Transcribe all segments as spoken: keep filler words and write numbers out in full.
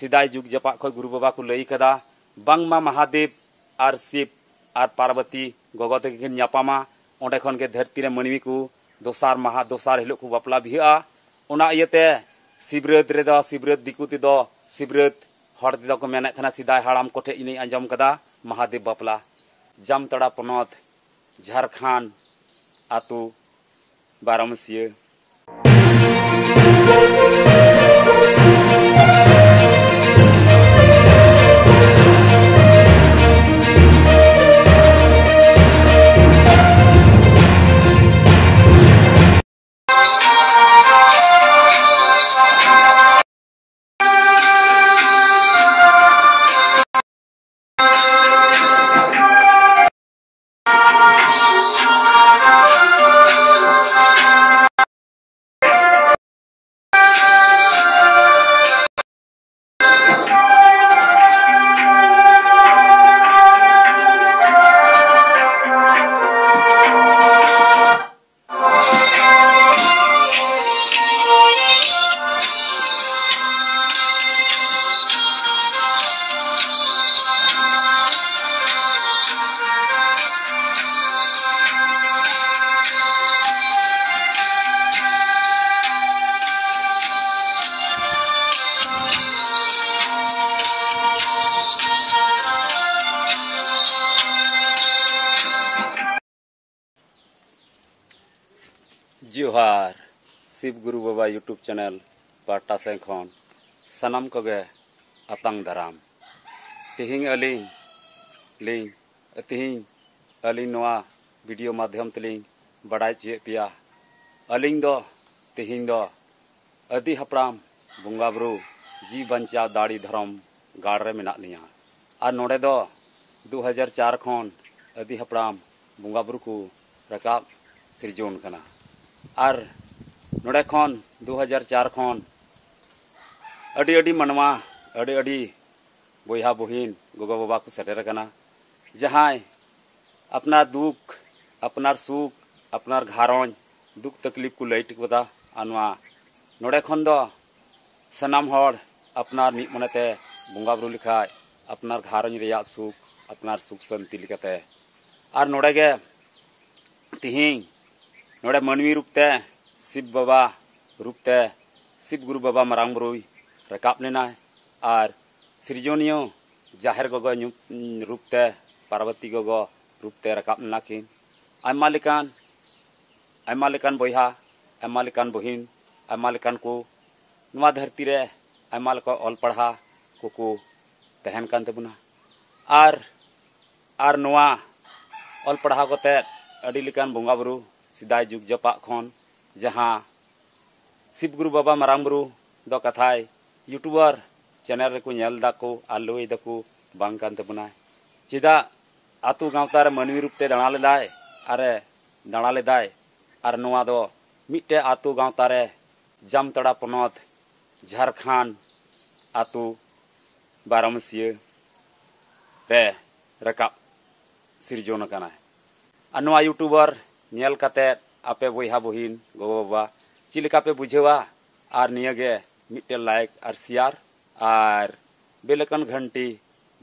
ᱥᱮᱫᱟᱭ ᱡᱩᱜᱽ ᱡᱟᱯᱟᱜ ᱠᱷᱚᱱ ᱜᱩᱨᱩ ᱵᱟᱵᱟ ᱠᱚ ᱞᱟᱹᱭ ᱠᱟᱫᱟ, ᱵᱟᱝᱢᱟ ᱢᱟᱦᱟᱫᱮᱵ ᱟᱨ ᱥᱤᱵ ᱟᱨ ᱯᱟᱨᱵᱚᱛᱤ ᱜᱚᱜᱚ ᱛᱟᱹᱠᱤᱱ ᱠᱤᱱ ᱧᱟᱯᱟᱢᱟ, ᱚᱸᱰᱮ ᱠᱷᱚᱱ ᱜᱮ ᱫᱷᱟᱹᱨᱛᱤ ᱨᱮ ᱢᱟᱹᱱᱢᱤ ᱠᱚ ᱫᱚᱥᱟᱨ ᱢᱟᱦᱟ, ᱫᱚᱥᱟᱨ ᱦᱤᱞᱳᱜ ᱠᱚ ᱵᱟᱯᱞᱟ ᱵᱤᱦᱟᱹᱜᱼᱟ᱾ ᱚᱱᱟ ᱤᱭᱟᱹᱛᱮ ᱥᱤᱵᱨᱟᱹᱫ ᱨᱮᱫᱚ, ᱥᱤᱵᱨᱟᱹᱫ ᱫᱤᱠᱩ ᱛᱮᱫᱚ ᱥᱤᱵᱨᱟᱹᱫ, ᱦᱚᱲ ᱛᱮᱫᱚ ᱠᱚ ᱢᱮᱱᱮᱫ ᱛᱟᱦᱮᱱᱟ, ᱥᱮᱫᱟᱭ ᱦᱟᱲᱟᱢ ᱠᱚᱴᱷᱮᱡ ᱤᱧᱤᱧ ᱟᱸᱡᱚᱢ ᱠᱟᱫᱟ, ᱢᱟᱦᱟᱫᱮᱵ ᱵᱟᱯᱞᱟ᱾ ᱡᱟᱢᱛᱟᱲᱟ ᱯᱚᱱᱚᱛ, ᱡᱷᱟᱨᱠᱷᱟᱸᱰ, ᱟᱹᱛᱩ ᱵᱟᱨᱚᱢᱟᱹᱥᱤᱭᱟᱹ᱾ ᱡᱚᱦᱟᱨ, ᱥᱤᱵ ᱜᱩᱨᱩ ᱵᱟᱵᱟ YouTube channel ᱯᱟᱦᱴᱟ ᱥᱮᱫ ᱠᱷᱚᱱ ᱥᱟᱱᱟᱢ ᱠᱚᱜᱮ ᱟᱛᱟᱝ ᱫᱟᱨᱟᱢ᱾ ᱛᱮᱦᱮᱧ ᱟᱹᱞᱤᱧ ᱞᱤᱧ, ᱛᱮᱦᱮᱧ ᱟᱹᱞᱤᱧ ᱱᱚᱣᱟ video ᱢᱟᱫᱽᱫᱷᱚᱢ ᱛᱮᱞᱤᱧ ᱵᱟᱰᱟᱭ ᱦᱚᱪᱚᱭᱮᱫ ᱯᱮᱭᱟ᱾ ᱟᱹᱞᱤᱧ ᱫᱚ ᱛᱮᱦᱮᱧ ᱫᱚ ᱟᱹᱫᱤ ᱦᱟᱯᱲᱟᱢ ᱵᱚᱸᱜᱟ ᱵᱩᱨᱩ ᱡᱤᱣᱤ ᱵᱟᱧᱪᱟᱣ ᱫᱟᱲᱮ ᱫᱷᱚᱨᱚᱢ ᱜᱟᱲ ᱨᱮ ᱢᱮᱱᱟᱜ ᱞᱤᱧᱟ᱾ ᱟᱨ ᱱᱚᱰᱮ ᱫᱚ ᱫᱩ ᱦᱟᱡᱟᱨ ᱪᱟᱨ ᱠᱷᱚᱱ ᱟᱹᱫᱤ ᱦᱟᱯᱲᱟᱢ ᱵᱚᱸᱜᱟ ᱵᱩᱨᱩ ᱠᱚ ᱨᱟᱠᱟᱵ ᱥᱤᱨᱡᱚᱱ ᱠᱟᱱᱟ᱾ ᱟᱨ ᱱᱚᱰᱮ ᱠᱷᱚᱱ ᱫᱩ ᱦᱟᱡᱟᱨ ᱪᱟᱨ ᱠᱷᱚᱱ ᱟᱹᱰᱤ ᱟᱹᱰᱤ ᱢᱟᱱᱣᱟ, ᱟᱹᱰᱤ ᱟᱹᱰᱤ ᱵᱚᱭᱦᱟ ᱵᱩᱦᱤᱱ, ᱜᱚᱜᱚ ᱵᱟᱵᱟ ᱠᱚ ᱥᱮᱴᱮᱨ ᱟᱠᱟᱱᱟ᱾ ᱡᱟᱦᱟᱸᱭ ᱟᱯᱱᱟᱨ ᱫᱩᱠ, ᱟᱯᱱᱟᱨ ᱥᱩᱠ, ᱟᱯᱱᱟᱨ ᱜᱷᱟᱨᱚᱸᱡᱽ ᱫᱩᱠ ᱛᱟᱠᱞᱤᱯ ᱠᱚ ᱞᱟᱹᱭ ᱦᱚᱴᱚ ᱠᱟᱫᱟ᱾ ᱟᱨ ᱱᱚᱣᱟ ᱱᱚᱰᱮ ᱠᱷᱚᱱ ᱫᱚ ᱥᱟᱱᱟᱢ ᱦᱚᱲ ᱟᱯᱱᱟᱨ ᱢᱤᱫ ᱢᱚᱱᱮᱛᱮ ᱵᱚᱸᱜᱟ ᱵᱩᱨᱩ ᱞᱮᱠᱷᱟᱡ ᱟᱯᱱᱟᱨ ᱜᱷᱟᱨᱚᱸᱡᱽ ᱨᱮᱭᱟᱜ ᱥᱩᱠ, ᱟᱯᱱᱟᱨ ᱥᱩᱠ ᱥᱟᱱᱛᱤ ᱞᱮᱠᱟᱛᱮ᱾ ᱟᱨ ᱱᱚᱰᱮ ᱜᱮ ᱛᱤᱦᱤᱧ ᱱᱚᱰᱮ ᱢᱟᱹᱱᱢᱤ ᱨᱩᱯ ᱛᱮ ᱥᱤᱵ ᱵᱟᱵᱟ ᱨᱩᱯ ᱛᱮ ᱥᱤᱵ ᱜᱩᱨᱩ ᱵᱟᱵᱟ ᱢᱟᱨᱟᱝ ᱵᱩᱨᱩᱭ ᱨᱟᱠᱟᱵ ᱞᱮᱱᱟᱭ᱾ ᱟᱨ ᱥᱤᱨᱡᱚᱱᱤᱭᱟᱹ ᱡᱟᱦᱮᱨ ᱜᱚᱜᱚ ᱧᱩ-, ᱨᱩᱯ ᱛᱮ ᱯᱟᱨᱵᱚᱛᱤ ᱜᱚᱜᱚ ᱨᱩᱯ ᱛᱮ ᱨᱟᱠᱟᱵ ᱞᱮᱱᱟ ᱠᱤᱱ᱾ ᱟᱭᱢᱟ ᱞᱮᱠᱟᱱ, ᱟᱭᱢᱟ ᱞᱮᱠᱟᱱ ᱵᱚᱭᱦᱟ, ᱟᱭᱢᱟ ᱞᱮᱠᱟᱱ ᱵᱚᱦᱤᱱ, ᱟᱭᱢᱟ ᱞᱮᱠᱟᱱ ᱠᱚ ᱱᱚᱣᱟ ᱫᱷᱟᱹᱨᱛᱤ ᱨᱮ ᱟᱭᱢᱟ ᱞᱮᱠᱟ ᱚᱞ ᱯᱟᱲᱦᱟᱣ ᱠᱚᱠᱚ ᱛᱟᱦᱮᱱ ᱠᱟᱱ ᱛᱟᱵᱚᱱᱟ᱾ ᱟᱨ, ᱟᱨ ᱱᱚᱣᱟ ᱚᱞ ᱯᱟᱲᱦᱟᱣ ᱠᱟᱛᱮᱫ ᱟᱹᱰᱤ ᱞᱮᱠᱟᱱ ᱵᱚᱸᱜᱟ ᱵᱩᱨᱩ ᱥᱮᱫᱟᱭ ᱡᱩᱜᱽ ᱡᱟᱯᱟᱜ ᱠᱷᱚᱱ ᱡᱟᱦᱟᱸ ᱥᱤᱵ ᱜᱩᱨᱩ ᱵᱟᱵᱟ ᱢᱟᱨᱟᱝ ᱵᱩᱨᱩ ᱫᱚ ᱠᱟᱛᱷᱟᱭ YouTuber channel ᱨᱮᱠᱚ ᱧᱮᱞ ᱫᱟᱠᱚ ᱟᱨ ᱞᱟᱹᱭ ᱫᱟᱠᱚ ᱵᱟᱝ ᱠᱟᱱ ᱛᱟᱵᱚᱱᱟᱭ᱾ ᱪᱮᱫᱟᱜ ᱟᱛᱳ ᱜᱟᱶᱛᱟ ᱨᱮ ᱢᱟᱹᱱᱢᱤ ᱨᱩᱯ ᱛᱮ ᱫᱟᱬᱟ ᱞᱮᱫᱟᱭ? ᱟᱨᱮ ᱫᱟᱬᱟ ᱞᱮᱫᱟᱭ᱾ ᱟᱨ ᱱᱚᱣᱟ ᱫᱚ ᱢᱤᱫᱴᱮᱡ ᱟᱛᱳ ᱜᱟᱶᱛᱟ ᱨᱮ ᱡᱟᱢᱛᱟᱲᱟ ᱯᱚᱱᱚᱛ ᱡᱷᱟᱲᱠᱷᱚᱸᱰ ᱟᱛᱳ ᱵᱟᱨᱚᱢᱟᱹᱥᱤᱭᱟᱹ ᱨᱮ ᱨᱟᱠᱟᱵ ᱥᱤᱨᱡᱚᱱ ᱟᱠᱟᱱᱟ᱾ ᱟᱨ ᱱᱚᱣᱟ YouTuber ᱧᱮᱞ ᱠᱟᱛᱮᱫ ᱟᱯᱮ ᱵᱚᱭᱦᱟ ᱵᱩᱦᱤᱱ ᱜᱚᱜᱚ ᱵᱟᱵᱟ ᱪᱮᱫ ᱞᱮᱠᱟ ᱯᱮ ᱵᱩᱡᱷᱟᱹᱣᱟ? ᱟᱨ ᱱᱤᱭᱟᱹ ᱜᱮ ᱢᱤᱫᱴᱮᱱ like ᱟᱨ share ᱟᱨ bell icon ᱜᱷᱟᱱᱴᱤ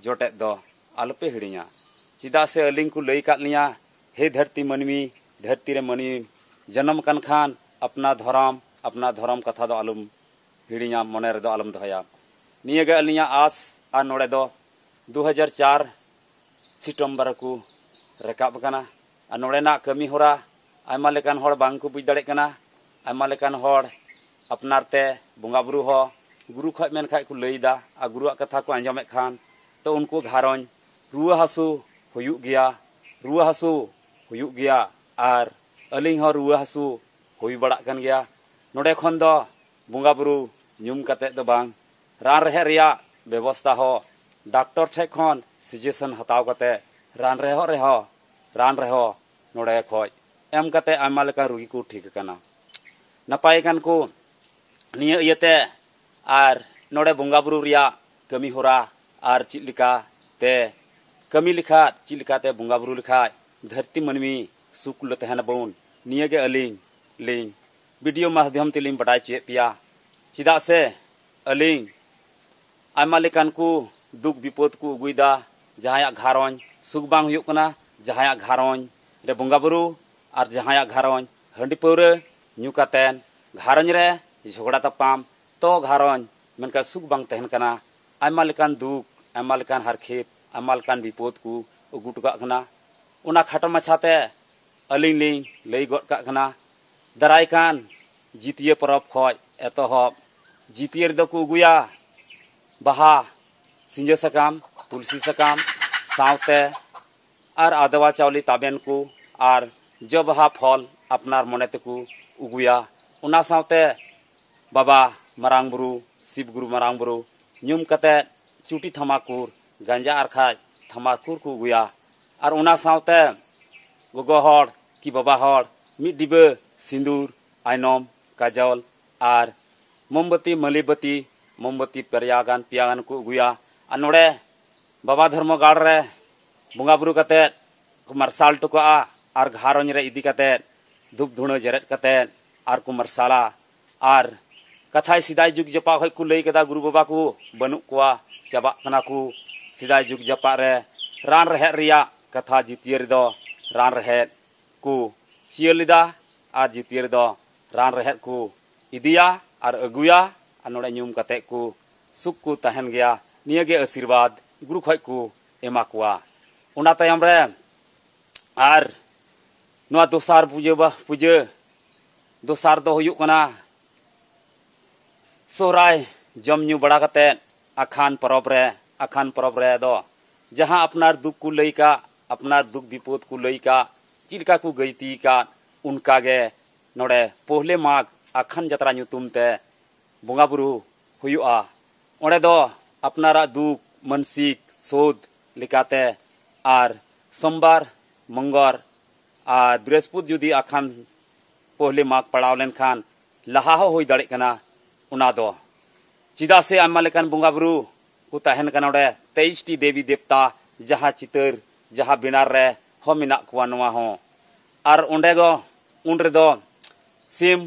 ᱡᱚᱴᱮᱫ ᱫᱚ ᱟᱞᱚᱯᱮ ᱦᱤᱲᱤᱧᱟ᱾ ᱪᱮᱫᱟᱜ ᱥᱮ ᱟᱹᱞᱤᱧ ᱠᱚ ᱞᱟᱹᱭ ᱟᱠᱟᱫ ᱞᱤᱧᱟ, ᱦᱮ ᱫᱷᱟᱹᱨᱛᱤ ᱢᱟᱹᱱᱢᱤ, ᱫᱷᱟᱹᱨᱛᱤ ᱨᱮ ᱢᱟᱹᱱᱢᱤ ᱡᱚᱱᱚᱢ ᱠᱟᱱ ᱠᱷᱟᱱ ᱟᱯᱱᱟ ᱫᱷᱚᱨᱚᱢ, ᱟᱯᱱᱟ ᱫᱷᱚᱨᱚᱢ ᱠᱟᱛᱷᱟ ᱫᱚ ᱟᱞᱚᱢ ᱦᱤᱲᱤᱧᱟ, ᱢᱚᱱᱮ ᱨᱮᱫᱚ ᱟᱞᱚᱢ ᱫᱚᱦᱚᱭᱟ᱾ ᱱᱤᱭᱟᱹ ᱜᱮ ᱟᱹᱞᱤᱧᱟᱜ ᱟᱥ᱾ ᱟᱨ ᱱᱚᱰᱮ ᱫᱚ ᱫᱩ ᱦᱟᱡᱟᱨ ᱪᱟᱨ ᱥᱤᱛᱚᱢᱵᱚᱨ ᱨᱮᱠᱚ ᱨᱟᱠᱟᱵ ᱟᱠᱟᱱᱟ᱾ ᱟᱨ ᱱᱚᱰᱮᱱᱟᱜ ᱠᱟᱹᱢᱤ ᱦᱚᱨᱟ ᱟᱭᱢᱟ ᱞᱮᱠᱟᱱ ᱦᱚᱲ ᱵᱟᱝ ᱠᱚ ᱵᱩᱡᱽ ᱫᱟᱲᱮᱭᱟᱜ ᱠᱟᱱᱟ᱾ ᱟᱭᱢᱟ ᱞᱮᱠᱟᱱ ᱦᱚᱲ ᱟᱯᱱᱟᱨ ᱛᱮ ᱵᱚᱸᱜᱟ ᱵᱩᱨᱩ ᱦᱚᱸ ᱜᱩᱨᱩ ᱠᱷᱚᱡ ᱢᱮᱱ ᱠᱷᱟᱡ ᱠᱚ ᱞᱟᱹᱭ ᱮᱫᱟ, ᱟᱨ ᱜᱩᱨᱩᱣᱟᱜ ᱠᱟᱛᱷᱟ ᱠᱚ ᱟᱸᱡᱚᱢᱮᱫ ᱠᱷᱟᱱ ᱛᱚ ᱩᱱᱠᱩ ᱜᱷᱟᱨᱚᱸᱡᱽ ᱨᱩᱣᱟᱹ ᱦᱟᱹᱥᱩ ᱦᱩᱭᱩᱜ ᱜᱮᱭᱟ, ᱨᱩᱣᱟᱹ ᱦᱟᱹᱥᱩ ᱦᱩᱭᱩᱜ ᱜᱮᱭᱟ᱾ ᱟᱨ ᱟᱹᱞᱤᱧ ᱦᱚᱸ ᱨᱩᱣᱟᱹ ᱦᱟᱹᱥᱩ ᱦᱩᱭ ᱵᱟᱲᱟᱜ ᱠᱟᱱ ᱜᱮᱭᱟ᱾ ᱱᱚᱰᱮ ᱠᱷᱚᱱ ᱫᱚ ᱵᱚᱸᱜᱟ ᱵᱩᱨᱩ ᱧᱩᱢ ᱠᱟᱛᱮᱫ ᱫᱚ ᱵᱟᱝ, ᱨᱟᱱ ᱨᱮᱦᱮᱫ ᱨᱮᱭᱟᱜ ᱵᱮᱵᱚᱥᱛᱷᱟ ᱦᱚᱸ ᱰᱟᱠᱛᱚᱨ ᱴᱷᱮᱡ ᱠᱷᱚᱱ suggestion ᱦᱟᱛᱟᱣ ᱠᱟᱛᱮ ᱨᱟᱱ ᱨᱮᱦᱚᱸ, ᱨᱮᱦᱚᱸ, ᱨᱟᱱ ᱨᱮᱦᱚᱸ ᱱᱚᱰᱮ ᱠᱷᱚᱡ ᱮᱢ ᱠᱟᱛᱮ ᱟᱭᱢᱟ ᱞᱮᱠᱟᱱ ᱨᱩᱜᱤ ᱠᱚ ᱴᱷᱤᱠ ᱟᱠᱟᱱᱟ, ᱱᱟᱯᱟᱭ ᱟᱠᱟᱱ ᱠᱚ᱾ ᱱᱤᱭᱟᱹ ᱤᱭᱟᱹᱛᱮ ᱟᱨ ᱱᱚᱰᱮ ᱵᱚᱸᱜᱟ ᱵᱩᱨᱩ ᱨᱮᱭᱟᱜ ᱠᱟᱹᱢᱤ ᱦᱚᱨᱟ ᱟᱨ ᱪᱮᱫ ᱞᱮᱠᱟ ᱛᱮ ᱠᱟᱹᱢᱤ ᱞᱮᱠᱷᱟᱡ, ᱪᱮᱫ ᱞᱮᱠᱟᱛᱮ ᱵᱚᱸᱜᱟ ᱵᱩᱨᱩ ᱞᱮᱠᱷᱟᱡ ᱫᱷᱟᱹᱨᱛᱤ ᱢᱟᱹᱱᱢᱤ ᱥᱩᱠ ᱞᱮ ᱛᱟᱦᱮᱱᱟᱵᱚᱱ, ᱱᱤᱭᱟᱹ ᱜᱮ ᱟᱹᱞᱤᱧ ᱞᱤᱧ video ᱢᱟᱫᱽᱫᱷᱚᱢ ᱛᱮᱞᱤᱧ ᱵᱟᱰᱟᱭ ᱦᱚᱪᱚᱭᱮᱫ ᱯᱮᱭᱟ᱾ ᱪᱮᱫᱟᱜ ᱥᱮ ᱟᱹᱞᱤᱧ ᱟᱭᱢᱟ ᱞᱮᱠᱟᱱ ᱠᱚ ᱫᱩᱠ ᱵᱤᱯᱚᱫ ᱠᱚ ᱟᱹᱜᱩᱭᱮᱫᱟ᱾ ᱡᱟᱦᱟᱸᱭᱟᱜ ᱜᱷᱟᱨᱚᱸᱡᱽ ᱥᱩᱠ ᱵᱟᱝ ᱦᱩᱭᱩᱜ ᱠᱟᱱᱟ, ᱡᱟᱦᱟᱸᱭᱟᱜ ᱜᱷᱟᱨᱚᱸᱡᱽ ᱨᱮ ᱵᱚᱸᱜᱟ ᱵᱩᱨᱩ ᱟᱨ ᱡᱟᱦᱟᱸᱭᱟᱜ ᱜᱷᱟᱨᱚᱸᱡᱽ ᱦᱟᱺᱰᱤ ᱯᱟᱹᱣᱨᱟᱹ ᱧᱩ ᱠᱟᱛᱮᱱ ᱜᱷᱟᱨᱚᱸᱡᱽ ᱨᱮ ᱡᱷᱚᱜᱽᱲᱟ ᱛᱟᱯᱟᱢ, ᱛᱚ ᱜᱷᱟᱨᱚᱸᱡᱽ ᱢᱮᱱᱠᱷᱟᱱ ᱥᱩᱠ ᱵᱟᱝ ᱛᱟᱦᱮᱱ ᱠᱟᱱᱟ᱾ ᱟᱭᱢᱟ ᱞᱮᱠᱟᱱ ᱫᱩᱠ, ᱟᱭᱢᱟ ᱞᱮᱠᱟᱱ ᱦᱟᱨᱠᱷᱮᱛ, ᱟᱭᱢᱟ ᱞᱮᱠᱟᱱ ᱵᱤᱯᱚᱫ ᱠᱚ ᱟᱹᱜᱩ ᱦᱚᱴᱚ ᱠᱟᱜ ᱠᱟᱱᱟ᱾ ᱚᱱᱟ ᱠᱷᱟᱴᱚ ᱢᱟᱪᱷᱟᱛᱮ ᱟᱹᱞᱤᱧ ᱞᱤᱧ ᱞᱟᱹᱭ ᱜᱚᱫ ᱠᱟᱜ ᱠᱟᱱᱟ᱾ ᱫᱟᱨᱟᱭ ᱠᱟᱱ ᱡᱤᱛᱤᱭᱟᱹ ᱯᱚᱨᱚᱵᱽ ᱠᱷᱚᱱ ᱮᱛᱚᱦᱚᱵ ᱡᱤᱛᱤᱭᱟᱹ ᱨᱮᱫᱚ ᱠᱚ ᱟᱹᱜᱩᱭᱟ ᱵᱟᱦᱟ, ᱥᱤᱸᱡᱚ ᱥᱟᱠᱟᱢ, ᱛᱩᱞᱥᱤ ᱥᱟᱠᱟᱢ ᱥᱟᱶᱛᱮ ᱟᱨ ᱟᱫᱣᱟ ᱪᱟᱣᱞᱮ ᱛᱟᱵᱮᱱ ᱠᱚ ᱟᱨ ᱡᱚ ᱵᱟᱦᱟ ᱯᱷᱚᱞ ᱟᱯᱱᱟᱨ ᱢᱚᱱᱮ ᱛᱮᱠᱚ ᱟᱹᱜᱩᱭᱟ᱾ ᱚᱱᱟ ᱥᱟᱶᱛᱮ ᱵᱟᱵᱟ ᱢᱟᱨᱟᱝ ᱵᱩᱨᱩ, ᱥᱤᱵ ᱜᱩᱨᱩ ᱢᱟᱨᱟᱝ ᱵᱩᱨᱩ ᱧᱩᱢ ᱠᱟᱛᱮ ᱪᱩᱴᱤ ᱛᱷᱟᱢᱟᱠᱩᱨ, ᱜᱟᱸᱡᱟ ᱟᱨ ᱠᱷᱟᱡ ᱛᱷᱟᱢᱟᱠᱩᱨ ᱠᱚ ᱟᱹᱜᱩᱭᱟ᱾ ᱟᱨ ᱚᱱᱟ ᱥᱟᱶᱛᱮ ᱜᱚᱜᱚ ᱦᱚᱲ ᱠᱤ ᱵᱟᱵᱟ ᱦᱚᱲ ᱢᱤᱫ ᱰᱤᱵᱟᱹ ᱥᱤᱸᱫᱩᱨ, ᱟᱭᱱᱚᱢ, ᱠᱟᱡᱚᱞ ᱟᱨ ᱢᱳᱢᱵᱟᱛᱤ, ᱢᱟᱹᱞᱤᱵᱟᱹᱛᱤ, ᱢᱳᱢᱵᱟᱛᱤ ᱯᱮᱭᱟ ᱜᱟᱱ, ᱯᱮᱭᱟ ᱜᱟᱱ ᱠᱚ ᱟᱹᱜᱩᱭᱟ᱾ ᱟᱨ ᱱᱚᱰᱮ ᱵᱟᱵᱟ ᱫᱷᱚᱨᱢᱚ ᱜᱟᱲ ᱨᱮ ᱵᱚᱸᱜᱟ ᱵᱩᱨᱩ ᱠᱟᱛᱮᱫ ᱠᱚ ᱢᱟᱨᱥᱟᱞ ᱦᱚᱴᱚ ᱠᱟᱜᱼᱟ ᱟᱨ ᱜᱷᱟᱨᱚᱸᱡᱽ ᱨᱮ ᱤᱫᱤ ᱠᱟᱛᱮᱫ ᱫᱷᱩᱯ ᱫᱷᱩᱬᱟᱹ ᱡᱮᱨᱮᱫ ᱠᱟᱛᱮᱫ ᱟᱨ ᱠᱚ ᱢᱟᱨᱥᱟᱞᱟ᱾ ᱟᱨ ᱠᱟᱛᱷᱟᱭ ᱥᱮᱫᱟᱭ ᱡᱩᱜᱽ ᱡᱟᱯᱟᱜ ᱠᱷᱚᱱ ᱠᱚ ᱞᱟᱹᱭ ᱠᱟᱫᱟ, ᱜᱩᱨᱩ ᱵᱟᱵᱟ ᱠᱚ ᱵᱟᱹᱱᱩᱜ ᱠᱚᱣᱟ, ᱪᱟᱵᱟᱜ ᱠᱟᱱᱟ ᱠᱚ᱾ ᱥᱮᱫᱟᱭ ᱡᱩᱜᱽ ᱡᱟᱯᱟᱜ ᱨᱮ ᱨᱟᱱ ᱨᱮᱦᱮᱫ ᱨᱮᱭᱟᱜ ᱠᱟᱛᱷᱟ ᱡᱤᱛᱤᱭᱟᱹ ᱨᱮᱫᱚ ᱨᱟᱱ ᱨᱮᱦᱮᱫ ᱠᱚ ᱪᱤᱭᱟᱹ ᱞᱮᱫᱟ ᱟᱨ ᱡᱤᱛᱤᱭᱟᱹ ᱨᱮᱫᱚ ᱨᱟᱱ ᱨᱮᱦᱮᱫ ᱠᱚ ᱤᱫᱤᱭᱟ ᱟᱨ ᱟᱹᱜᱩᱭᱟ ᱟᱨ ᱱᱚᱰᱮ ᱧᱩᱢ ᱠᱟᱛᱮᱫ ᱠᱚ ᱥᱩᱠ ᱠᱚ ᱛᱟᱦᱮᱱ ᱜᱮᱭᱟ᱾ ᱱᱤᱭᱟᱹ ᱜᱮ ᱟᱥᱤᱨᱵᱟᱫᱽ ᱜᱩᱨᱩ ᱠᱷᱚᱱ ᱠᱚ ᱮᱢᱟ ᱠᱚᱣᱟ᱾ ᱚᱱᱟ ᱛᱟᱭᱚᱢ ᱨᱮ ᱟᱨ ᱱᱚᱣᱟ ᱫᱚᱥᱟᱨ ᱯᱩᱡᱟᱹ ᱵᱟ-, ᱯᱩᱡᱟᱹ ᱫᱚᱥᱟᱨ ᱫᱚ ᱦᱩᱭᱩᱜ ᱠᱟᱱᱟ ᱥᱚᱦᱨᱟᱭ ᱡᱚᱢ ᱧᱩ ᱵᱟᱲᱟ ᱠᱟᱛᱮᱫ ᱟᱠᱷᱟᱱ ᱯᱚᱨᱚᱵᱽ ᱨᱮ, ᱟᱠᱷᱟᱱ ᱯᱚᱨᱚᱵᱽ ᱨᱮ ᱫᱚ ᱡᱟᱦᱟᱸ ᱟᱯᱱᱟᱨ ᱫᱩᱠ ᱠᱚ ᱞᱟᱹᱭ ᱠᱟᱜ, ᱟᱯᱱᱟᱨ ᱫᱩᱠ ᱵᱤᱯᱚᱫ ᱠᱚ ᱞᱟᱹᱭ ᱠᱟᱜ, ᱪᱮᱫ ᱞᱮᱠᱟ ᱠᱚ ᱜᱟᱹᱭᱛᱤ ᱠᱟᱜ, ᱚᱱᱠᱟ ᱜᱮ ᱱᱚᱰᱮ ᱯᱳᱦᱞᱮ ᱢᱟᱜᱽ ᱟᱠᱷᱟᱱ ᱡᱟᱛᱨᱟ ᱧᱩᱛᱩᱢ ᱛᱮ ᱵᱚᱸᱜᱟ ᱵᱩᱨᱩ ᱦᱩᱭᱩᱜᱼᱟ᱾ ᱚᱸᱰᱮ ᱫᱚ ᱟᱯᱱᱟᱨᱟᱜ ᱫᱩᱠ, ᱢᱟᱱᱥᱤᱠ, ᱥᱳᱫᱷ ᱞᱮᱠᱟᱛᱮ ᱟᱨ ᱥᱳᱢᱵᱟᱨ, ᱢᱚᱝᱜᱚᱨ ᱟᱨ ᱵᱨᱤᱦᱚᱥᱯᱚᱛ ᱡᱩᱫᱤ ᱟᱠᱷᱟᱱ ᱯᱳᱦᱞᱮ ᱢᱟᱜᱽ ᱯᱟᱲᱟᱣ ᱞᱮᱱᱠᱷᱟᱱ ᱞᱟᱦᱟ ᱦᱚᱸ ᱦᱩᱭ ᱫᱟᱲᱮᱜ ᱠᱟᱱᱟ᱾ ᱚᱱᱟ ᱫᱚ ᱪᱮᱫᱟᱜ ᱥᱮ ᱟᱭᱢᱟ ᱞᱮᱠᱟᱱ ᱵᱚᱸᱜᱟ ᱵᱩᱨᱩ ᱠᱚ ᱛᱟᱦᱮᱱ ᱠᱟᱱᱟ ᱚᱸᱰᱮ, ᱛᱮᱭᱤᱥ ᱴᱤ ᱫᱮᱵᱤ ᱫᱮᱵᱛᱟ ᱡᱟᱦᱟᱸ ᱪᱤᱛᱟᱹᱨ, ᱡᱟᱦᱟᱸ ᱵᱮᱱᱟᱨ ᱨᱮ ᱦᱚᱸ ᱢᱮᱱᱟᱜ ᱠᱚᱣᱟ ᱱᱚᱣᱟ ᱦᱚᱸ᱾ ᱟᱨ ᱚᱸᱰᱮ ᱫᱚ ᱩᱱ ᱨᱮᱫᱚ ᱥᱤᱢ,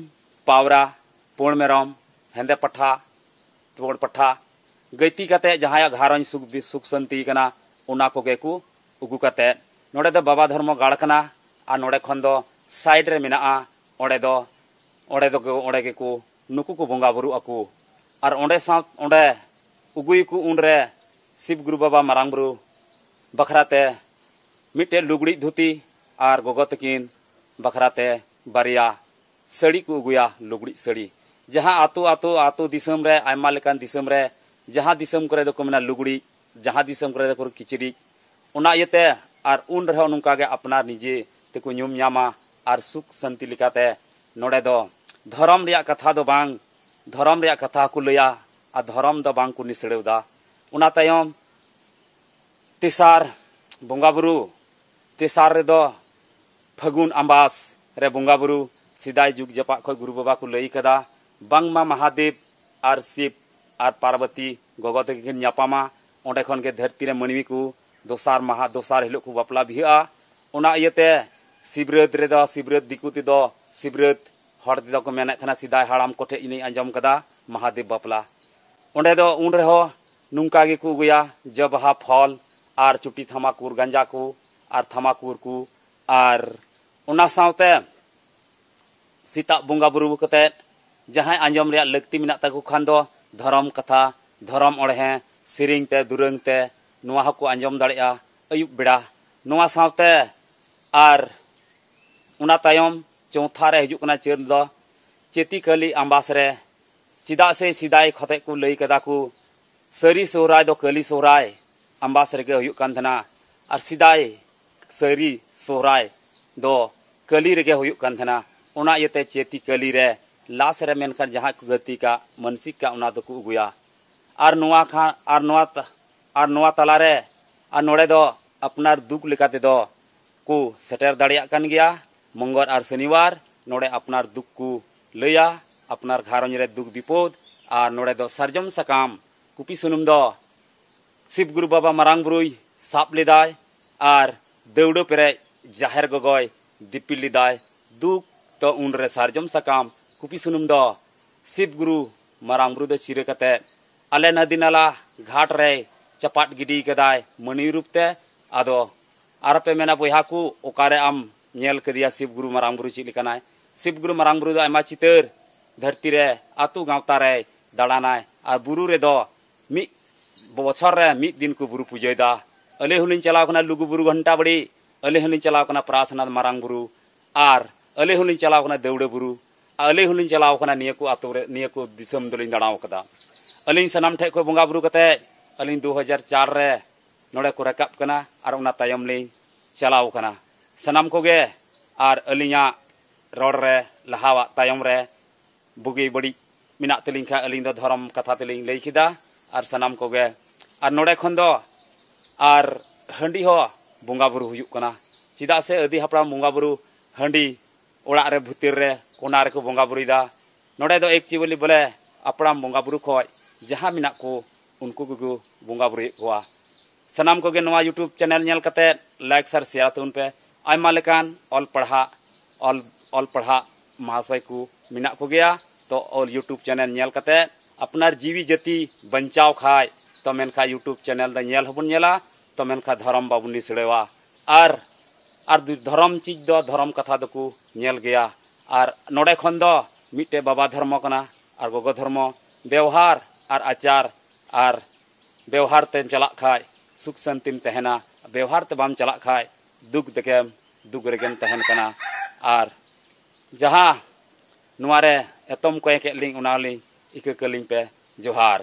ᱯᱟᱣᱨᱟ, ᱯᱩᱸᱰ ᱢᱮᱨᱚᱢ, ᱦᱮᱸᱫᱮ ᱯᱟᱴᱷᱟ, ᱯᱩᱸᱰ ᱯᱟᱴᱷᱟ, ᱜᱟᱹᱭᱛᱤ ᱠᱟᱛᱮ ᱡᱟᱦᱟᱸᱭᱟᱜ ᱜᱷᱟᱨᱚᱸᱡᱽ ᱥᱩᱠ ᱵᱤ-, ᱥᱩᱠ ᱥᱟᱹᱱᱛᱤ ᱠᱟᱱᱟ, ᱚᱱᱟ ᱠᱚᱜᱮ ᱠᱚ ᱟᱹᱜᱩ ᱠᱟᱛᱮ᱾ ᱱᱚᱰᱮ ᱫᱚ ᱵᱟᱵᱟ ᱫᱷᱚᱨᱢᱚ ᱜᱟᱲ ᱠᱟᱱᱟ, ᱟᱨ ᱱᱚᱰᱮ ᱠᱷᱚᱱ ᱫᱚ side ᱨᱮ ᱢᱮᱱᱟᱜᱼᱟ, ᱚᱸᱰᱮ ᱫᱚ, ᱚᱸᱰᱮ ᱫᱚ, ᱚᱸᱰᱮ ᱜᱮᱠᱚ, ᱱᱩᱠᱩ ᱠᱚ ᱵᱚᱸᱜᱟ ᱵᱩᱨᱩᱜ ᱟᱠᱚ᱾ ᱟᱨ ᱚᱸᱰᱮ ᱥᱟᱶ, ᱚᱸᱰᱮ ᱟᱹᱜᱩᱭᱟᱠᱚ ᱩᱱᱨᱮ ᱥᱤᱵ ᱜᱩᱨᱩ ᱵᱟᱵᱟ ᱢᱟᱨᱟᱝ ᱵᱩᱨᱩ ᱵᱟᱠᱷᱨᱟ ᱛᱮ ᱢᱤᱫᱴᱮᱱ ᱞᱩᱜᱽᱲᱤᱡ ᱫᱷᱩᱛᱤ ᱟᱨ ᱜᱚᱜᱚ ᱛᱟᱹᱠᱤᱱ ᱵᱟᱠᱷᱨᱟ ᱛᱮ ᱵᱟᱨᱭᱟ ᱥᱟᱹᱲᱤ ᱠᱚ ᱟᱹᱜᱩᱭᱟ, ᱞᱩᱜᱽᱲᱤᱡ ᱥᱟᱹᱲᱤ᱾ ᱡᱟᱦᱟᱸ ᱟᱛᱳ, ᱟᱛᱳ, ᱟᱛᱳ ᱫᱤᱥᱚᱢ ᱨᱮ, ᱟᱭᱢᱟ ᱞᱮᱠᱟᱱ ᱫᱤᱥᱚᱢ ᱨᱮ, ᱡᱟᱦᱟᱸ ᱫᱤᱥᱚᱢ ᱠᱚᱨᱮ ᱫᱚᱠᱚ ᱢᱮᱱᱟ ᱞᱩᱜᱽᱲᱤᱡ, ᱡᱟᱦᱟᱸ ᱫᱤᱥᱚᱢ ᱠᱚᱨᱮ ᱫᱚᱠᱚ ᱠᱤᱪᱨᱤᱡ᱾ ᱚᱱᱟ ᱤᱭᱟᱹᱛᱮ ᱟᱨ ᱩᱱ ᱨᱮᱦᱚᱸ ᱱᱚᱝᱠᱟ ᱜᱮ ᱟᱯᱱᱟᱨ ᱱᱤᱡᱮ ᱛᱮᱠᱚ ᱧᱩᱢ ᱧᱟᱢᱟ ᱟᱨ ᱥᱩᱠ ᱥᱟᱹᱱᱛᱤ ᱞᱮᱠᱟᱛᱮ ᱱᱚᱰᱮ ᱫᱚ ᱫᱷᱚᱨᱚᱢ ᱨᱮᱭᱟᱜ ᱠᱟᱛᱷᱟ ᱫᱚ ᱵᱟᱝ, ᱫᱷᱚᱨᱚᱢ ᱨᱮᱭᱟᱜ ᱠᱟᱛᱷᱟ ᱦᱚᱸᱠᱚ ᱞᱟᱹᱭᱟ ᱟᱨ ᱫᱷᱚᱨᱚᱢ ᱫᱚ ᱵᱟᱝ ᱠᱚ ᱱᱤᱥᱲᱟᱹᱣ ᱮᱫᱟ᱾ ᱚᱱᱟ ᱛᱟᱭᱚᱢ ᱛᱮᱥᱟᱨ ᱵᱚᱸᱜᱟ ᱵᱩᱨᱩ, ᱛᱮᱥᱟᱨ ᱨᱮᱫᱚ ᱯᱷᱟᱹᱜᱩᱱ ᱟᱢᱵᱟᱥ ᱨᱮ ᱵᱚᱸᱜᱟ ᱵᱩᱨᱩ᱾ ᱥᱮᱫᱟᱭ ᱡᱩᱜᱽ ᱡᱟᱯᱟᱜ ᱠᱷᱚᱱ ᱜᱩᱨᱩ ᱵᱟᱵᱟ ᱠᱚ ᱞᱟᱹᱭ ᱠᱟᱫᱟ, ᱵᱟᱝᱢᱟ ᱢᱟᱦᱟᱫᱮᱵ ᱟᱨ ᱥᱤᱵ ᱟᱨ ᱯᱟᱨᱵᱚᱛᱤ ᱜᱚᱜᱚ ᱛᱟᱹᱠᱤᱱ ᱠᱤᱱ ᱧᱟᱯᱟᱢᱟ, ᱚᱸᱰᱮ ᱠᱷᱚᱱ ᱜᱮ ᱫᱷᱟᱹᱨᱛᱤ ᱨᱮ ᱢᱟᱹᱱᱢᱤ ᱠᱚ ᱫᱚᱥᱟᱨ ᱢᱟᱦᱟ, ᱫᱚᱥᱟᱨ ᱦᱤᱞᱳᱜ ᱠᱚ ᱵᱟᱯᱞᱟ ᱵᱤᱦᱟᱹᱜᱼᱟ᱾ ᱚᱱᱟ ᱤᱭᱟᱹᱛᱮ ᱥᱤᱵᱨᱟᱹᱫ ᱨᱮᱫᱚ, ᱥᱤᱵᱨᱟᱹᱫ ᱫᱤᱠᱩ ᱛᱮᱫᱚ ᱥᱤᱵᱨᱟᱹᱫ, ᱦᱚᱲ ᱛᱮᱫᱚ ᱠᱚ ᱢᱮᱱᱮᱫ ᱛᱟᱦᱮᱱᱟ, ᱥᱮᱫᱟᱭ ᱦᱟᱲᱟᱢ ᱠᱚᱴᱷᱮᱱ ᱤᱧᱤᱧ ᱟᱸᱡᱚᱢ ᱠᱟᱫᱟ, ᱢᱟᱦᱟᱫᱮᱵ ᱵᱟᱯᱞᱟ᱾ ᱚᱸᱰᱮ ᱫᱚ ᱩᱱ ᱨᱮᱦᱚᱸ ᱱᱚᱝᱠᱟ ᱜᱮᱠᱚ ᱟᱹᱜᱩᱭᱟ, ᱡᱚ ᱵᱟᱦᱟ, ᱯᱷᱚᱞ ᱟᱨ ᱪᱩᱴᱤ ᱛᱷᱟᱢᱟᱠᱩᱨ, ᱜᱟᱸᱡᱟ ᱠᱚ ᱟᱨ ᱛᱷᱟᱢᱟᱠᱩᱨ ᱠᱚ᱾ ᱟᱨ ᱚᱱᱟ ᱥᱟᱶᱛᱮ ᱥᱮᱛᱟᱜ ᱵᱚᱸᱜᱟ ᱵᱩᱨᱩ ᱠᱟᱛᱮᱫ ᱡᱟᱦᱟᱸᱭ ᱟᱸᱡᱚᱢ ᱨᱮᱭᱟᱜ ᱞᱟᱹᱠᱛᱤ ᱢᱮᱱᱟᱜ ᱛᱟᱠᱚ ᱠᱷᱟᱱ ᱫᱚ ᱫᱷᱚᱨᱚᱢ ᱠᱟᱛᱷᱟ, ᱫᱷᱚᱨᱚᱢ ᱚᱬᱦᱮ, ᱥᱮᱨᱮᱧ ᱛᱮ, ᱫᱩᱨᱟᱹᱝ ᱛᱮ ᱱᱚᱣᱟ ᱦᱚᱸᱠᱚ ᱟᱸᱡᱚᱢ ᱫᱟᱲᱮᱭᱟᱜᱼᱟ ᱟᱹᱭᱩᱵ ᱵᱮᱲᱟ᱾ ᱱᱚᱣᱟ ᱥᱟᱶᱛᱮ ᱟᱨ ᱚᱱᱟ ᱛᱟᱭᱚᱢ ᱪᱳᱛᱷᱟ ᱨᱮ ᱦᱤᱡᱩᱜ ᱠᱟᱱᱟ ᱪᱟᱹᱛ ᱫᱚ ᱪᱮᱛᱤ ᱠᱟᱹᱞᱤ ᱟᱢᱵᱟᱥ ᱨᱮ᱾ ᱪᱮᱫᱟᱜ ᱥᱮ ᱥᱮᱫᱟᱭ ᱠᱷᱚᱛᱮᱡ ᱠᱚ ᱞᱟᱹᱭ ᱠᱟᱫᱟ ᱠᱚ, ᱥᱟᱹᱨᱤ ᱥᱚᱦᱨᱟᱭ ᱫᱚ ᱠᱟᱹᱞᱤ ᱥᱚᱦᱨᱟᱭ ᱟᱢᱵᱟᱥ ᱨᱮᱜᱮ ᱦᱩᱭᱩᱜ ᱠᱟᱱ ᱛᱟᱦᱮᱱᱟ᱾ ᱟᱨ ᱥᱮᱫᱟᱭ ᱥᱟᱹᱨᱤ ᱥᱚᱦᱨᱟᱭ ᱫᱚ ᱠᱟᱹᱞᱤ ᱨᱮᱜᱮ ᱦᱩᱭᱩᱜ ᱠᱟᱱ ᱛᱟᱦᱮᱱᱟ᱾ ᱚᱱᱟ ᱤᱭᱟᱹᱛᱮ ᱪᱮᱛᱤ ᱠᱟᱹᱞᱤ ᱨᱮ ᱞᱟᱥ ᱨᱮ ᱢᱮᱱᱠᱷᱟᱱ ᱡᱟᱦᱟᱸ ᱠᱚ ᱜᱟᱹᱛᱤ ᱠᱟᱜ, ᱢᱟᱱᱥᱤᱠ ᱠᱟᱜ, ᱚᱱᱟ ᱫᱚᱠᱚ ᱟᱹᱜᱩᱭᱟ᱾ ᱟᱨ ᱱᱚᱣᱟ ᱠᱷᱟ-, ᱟᱨ ᱱᱚᱣᱟ ᱛᱟ-, ᱟᱨ ᱱᱚᱣᱟ ᱛᱟᱞᱟᱨᱮ, ᱟᱨ ᱱᱚᱰᱮ ᱫᱚ ᱟᱯᱱᱟᱨ ᱫᱩᱠ ᱞᱮᱠᱟ ᱛᱮᱫᱚ ᱠᱚ ᱥᱮᱴᱮᱨ ᱫᱟᱲᱮᱭᱟᱜ ᱠᱟᱱ ᱜᱮᱭᱟ᱾ ᱢᱚᱝᱜᱚᱞ ᱟᱨ ᱥᱚᱱᱤᱵᱟᱨ ᱱᱚᱰᱮ ᱟᱯᱱᱟᱨ ᱫᱩᱠ ᱠᱚ ᱞᱟᱹᱭᱟ, ᱟᱯᱱᱟᱨ ᱜᱷᱟᱨᱚᱸᱡᱽ ᱨᱮ ᱫᱩᱠ ᱵᱤᱯᱚᱫ᱾ ᱟᱨ ᱱᱚᱰᱮ ᱫᱚ ᱥᱟᱨᱡᱚᱢ ᱥᱟᱠᱟᱢ ᱠᱩᱯᱤ ᱥᱩᱱᱩᱢ ᱫᱚ ᱥᱤᱵ ᱜᱩᱨᱩ ᱵᱟᱵᱟ ᱢᱟᱨᱟᱝ ᱵᱩᱨᱩᱭ ᱥᱟᱵ ᱞᱮᱫᱟᱭ ᱟᱨ ᱫᱟᱹᱣᱲᱟᱹ ᱯᱮᱨᱮᱡ ᱡᱟᱦᱮᱨ ᱜᱚᱜᱚᱭ ᱫᱤᱯᱤᱞ ᱞᱮᱫᱟᱭ᱾ ᱫᱩᱠ ᱫᱚ ᱩᱱᱨᱮ ᱥᱟᱨᱡᱚᱢ ᱥᱟᱠᱟᱢ ᱠᱩᱯᱤ ᱥᱩᱱᱩᱢ ᱫᱚ ᱥᱤᱵ ᱜᱩᱨᱩ ᱢᱟᱨᱟᱝ ᱵᱩᱨᱩ ᱫᱚ ᱪᱤᱨᱟᱹ ᱠᱟᱛᱮ ᱟᱞᱮ ᱱᱟᱹᱫᱤ ᱱᱟᱞᱟ ᱜᱷᱟᱴ ᱨᱮᱭ ᱪᱟᱯᱟᱫ ᱜᱤᱰᱤ ᱠᱟᱫᱟᱭ ᱢᱟᱹᱱᱤ ᱨᱩᱯ ᱛᱮ᱾ ᱟᱫᱚ ᱟᱨ ᱯᱮ ᱢᱮᱱᱟ, ᱵᱚᱭᱦᱟ ᱠᱚ, ᱚᱠᱟᱨᱮ ᱟᱢ ᱧᱮᱞ ᱠᱮᱫᱮᱭᱟ ᱥᱤᱵ ᱜᱩᱨᱩ ᱢᱟᱨᱟᱝ ᱵᱩᱨᱩ ᱪᱮᱫ ᱞᱮᱠᱟᱱᱟᱭ? ᱥᱤᱵ ᱜᱩᱨᱩ ᱢᱟᱨᱟᱝ ᱵᱩᱨᱩ ᱫᱚ ᱟᱭᱢᱟ ᱪᱤᱛᱟᱹᱨ ᱫᱷᱟᱹᱨᱛᱤ ᱨᱮ ᱟᱹᱛᱩ ᱜᱟᱶᱛᱟ ᱨᱮᱭ ᱫᱟᱬᱟᱱᱟᱭ, ᱟᱨ ᱵᱩᱨᱩ ᱨᱮᱫᱚ ᱢᱤᱫ ᱵᱚᱪᱷᱚᱨ ᱨᱮ ᱢᱤᱫ ᱫᱤᱱ ᱠᱚ ᱵᱩᱨᱩ ᱯᱩᱡᱟᱹᱭᱮᱫᱟ᱾ ᱟᱹᱞᱤᱧ ᱦᱚᱸᱞᱤᱧ ᱪᱟᱞᱟᱣ ᱠᱟᱱᱟ ᱞᱩᱜᱩ ᱵᱩᱨᱩ ᱜᱷᱟᱱᱴᱟ ᱵᱟᱲᱤ, ᱟᱹᱞᱤᱧ ᱦᱚᱸᱞᱤᱧ ᱪᱟᱞᱟᱣ ᱠᱟᱱᱟ ᱯᱨᱟᱥᱱᱟᱛᱷ ᱢᱟᱨᱟᱝ ᱵᱩᱨᱩ, ᱟᱨ ᱟᱹᱞᱤᱧ ᱦᱚᱸᱞᱤᱧ ᱪᱟᱞᱟᱣ ᱠᱟᱱᱟ ᱫᱟᱹᱣᱲᱟᱹ ᱵᱩᱨᱩ, ᱟᱹᱞᱤᱧ ᱦᱚᱸᱞᱤᱧ ᱪᱟᱞᱟᱣ ᱠᱟᱱᱟ ᱱᱤᱭᱟᱹ ᱠᱚ ᱟᱹᱛᱩ ᱨᱮ, ᱱᱤᱭᱟᱹ ᱠᱚ ᱫᱤᱥᱚᱢ ᱫᱚᱞᱤᱧ ᱫᱟᱬᱟ ᱟᱠᱟᱫᱟ᱾ ᱟᱹᱞᱤᱧ ᱥᱟᱱᱟᱢ ᱴᱷᱮᱡ ᱠᱷᱚᱱ ᱵᱚᱸᱜᱟ ᱵᱩᱨᱩ ᱠᱟᱛᱮ ᱟᱹᱞᱤᱧ ᱫᱩ ᱦᱟᱡᱟᱨ ᱪᱟᱨ ᱨᱮ ᱱᱚᱰᱮ ᱠᱚ ᱨᱟᱠᱟᱵ ᱠᱟᱱᱟ, ᱟᱨ ᱚᱱᱟ ᱛᱟᱭᱚᱢ ᱞᱤᱧ ᱪᱟᱞᱟᱣ ᱠᱟᱱᱟ᱾ ᱥᱟᱱᱟᱢ ᱠᱚᱜᱮ ᱟᱨ ᱟᱹᱞᱤᱧᱟᱜ ᱨᱚᱲ ᱨᱮ ᱞᱟᱦᱟᱣᱟᱜ ᱛᱟᱭᱚᱢ ᱨᱮ ᱵᱩᱜᱤ ᱵᱟᱹᱲᱤᱡ ᱢᱮᱱᱟᱜ ᱛᱟᱹᱞᱤᱧ ᱠᱷᱟᱱ, ᱟᱹᱞᱤᱧ ᱫᱚ ᱫᱷᱚᱨᱚᱢ ᱠᱟᱛᱷᱟ ᱛᱮᱞᱤᱧ ᱞᱟᱹᱭ ᱠᱮᱫᱟ᱾ ᱟᱨ ᱥᱟᱱᱟᱢ ᱠᱚᱜᱮ, ᱟᱨ ᱱᱚᱰᱮ ᱠᱷᱚᱱ ᱫᱚ ᱟᱨ ᱦᱟᱺᱰᱤ ᱦᱚᱸ ᱵᱚᱸᱜᱟ ᱵᱩᱨᱩ ᱦᱩᱭᱩᱜ ᱠᱟᱱᱟ᱾ ᱪᱮᱫᱟᱜ ᱥᱮ ᱟᱹᱫᱤ ᱦᱟᱯᱲᱟᱢ ᱵᱚᱸᱜᱟ ᱵᱩᱨᱩ ᱦᱟᱺᱰᱤ ᱚᱲᱟᱜ ᱨᱮ ᱵᱷᱤᱛᱤᱨ ᱨᱮ ᱠᱚᱱᱟ ᱨᱮᱠᱚ ᱵᱚᱸᱜᱟ ᱵᱩᱨᱩᱭᱮᱫᱟ᱾ ᱱᱚᱰᱮ ᱫᱚ actually ᱵᱚᱞᱮ ᱦᱟᱯᱲᱟᱢ ᱵᱚᱸᱜᱟ ᱵᱩᱨᱩ ᱠᱷᱚᱡ ᱡᱟᱦᱟᱸ ᱢᱮᱱᱟᱜ ᱠᱚ, ᱩᱱᱠᱩ ᱠᱚᱠᱚ ᱵᱚᱸᱜᱟ ᱵᱩᱨᱩᱭᱮᱫ ᱠᱚᱣᱟ᱾ ᱥᱟᱱᱟᱢ ᱠᱚᱜᱮ ᱱᱚᱣᱟ YouTube channel ᱧᱮᱞ ᱠᱟᱛᱮ like, share, share ᱛᱟᱵᱚᱱ ᱯᱮ᱾ ᱟᱭᱢᱟ ᱞᱮᱠᱟᱱ ᱚᱞ ᱯᱟᱲᱦᱟᱜ, ᱚᱞ, ᱚᱞ ᱯᱟᱲᱦᱟᱜ ᱢᱟᱦᱟᱥᱚᱭ ᱠᱚ ᱢᱮᱱᱟᱜ ᱠᱚᱜᱮᱭᱟ᱾ ᱛᱚ ᱚᱞ YouTube channel ᱧᱮᱞ ᱠᱟᱛᱮ ᱟᱯᱱᱟᱨ ᱡᱤᱣᱤ ᱡᱟᱹᱛᱤ ᱵᱟᱧᱪᱟᱣ ᱠᱷᱟᱡ, ᱛᱚ ᱢᱮᱱᱠᱷᱟᱱ YouTube channel ᱫᱚ ᱧᱮᱞ ᱦᱚᱸᱵᱚᱱ ᱧᱮᱞᱟ, ᱛᱚ ᱢᱮᱱᱠᱷᱟᱱ ᱫᱷᱚᱨᱚᱢ ᱵᱟᱵᱚᱱ ᱱᱤᱥᱲᱟᱹᱣᱟ᱾ ᱟᱨ, ᱟᱨ ᱫᱷᱚᱨᱚᱢ ᱪᱤᱡᱽ ᱫᱚ ᱫᱷᱚᱨᱚᱢ ᱠᱟᱛᱷᱟ ᱫᱚᱠᱚ ᱧᱮᱞ ᱜᱮᱭᱟ᱾ ᱟᱨ ᱱᱚᱰᱮ ᱠᱷᱚᱱ ᱫᱚ ᱢᱤᱫᱴᱮᱡ ᱵᱟᱵᱟ ᱫᱷᱚᱨᱢᱚ ᱠᱟᱱᱟ ᱟᱨ ᱜᱚᱜᱚ ᱫᱷᱚᱨᱢᱚ᱾ ᱵᱮᱣᱦᱟᱨ ᱟᱨ ᱟᱪᱟᱨ, ᱟᱨ ᱵᱮᱣᱦᱟᱨ ᱛᱮᱢ ᱪᱟᱞᱟᱜ ᱠᱷᱟᱡ ᱥᱩᱠ ᱥᱟᱱᱛᱤᱢ ᱛᱟᱦᱮᱱᱟ, ᱵᱮᱣᱦᱟᱨ ᱛᱮ ᱵᱟᱢ ᱪᱟᱞᱟᱜ ᱠᱷᱟᱡ ᱫᱩᱠ ᱛᱮᱜᱮᱢ, ᱫᱩᱠ ᱨᱮᱜᱮᱢ ᱛᱟᱦᱮᱱ ᱠᱟᱱᱟ᱾ ᱟᱨ ᱡᱟᱦᱟᱸ ᱱᱚᱣᱟ ᱨᱮ ᱮᱛᱚᱢ ᱠᱚᱭᱮ ᱠᱮᱫ ᱞᱤᱧ, ᱚᱱᱟ ᱞᱤᱧ ᱤᱠᱟᱹ ᱠᱟᱹᱞᱤᱧ ᱯᱮ᱾ ᱡᱚᱦᱟᱨ᱾